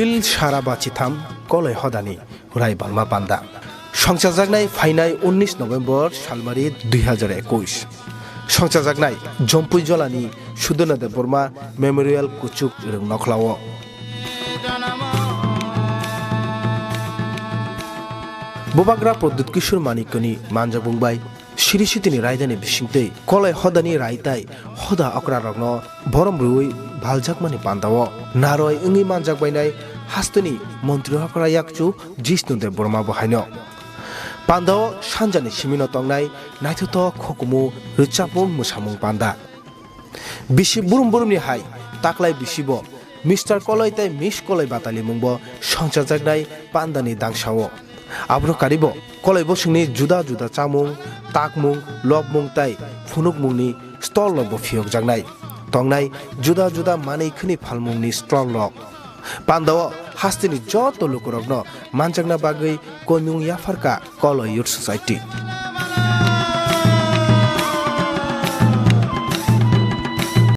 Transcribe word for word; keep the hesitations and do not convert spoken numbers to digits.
Bil sara bachitham koloi hodani rai balma panda. Songchajaknai phainai unnish November salmari dui hazar ekush. Songchajaknai Jompui Jolani Sudana Debbarma Memorial Kuchuk Rwngnokhlao. Bubagra Pradyut Kishore Manikyani manjakmung bai Siri Sitini raidani bisingtwi koloi hodani rai tai hoda okrarokno borom rwui baljakmani pandao naroi wngwi manjakbainai hasteni montri okra yakchu Jishnu Debbarma bo haino. Pandao sanjani simino tongnai naithothok hukumu rwchapmung mwsamung panda. Bisi burum burumni hai taklai bisibo Mister Koloi tei Miss Koloi batalimungbo songchajaknai pandani dangsao. Abono karibo koloi bosongni juda juda chamung, takmung, lobmung tei phunukmungni stall rokbo phiyokjaknai. Tongnai juda juda manwi khwni phalmungni stall rok. Pandao hasteni joto lukurokno manjakna bagwi koimung yapharkha Koloi Youth Society.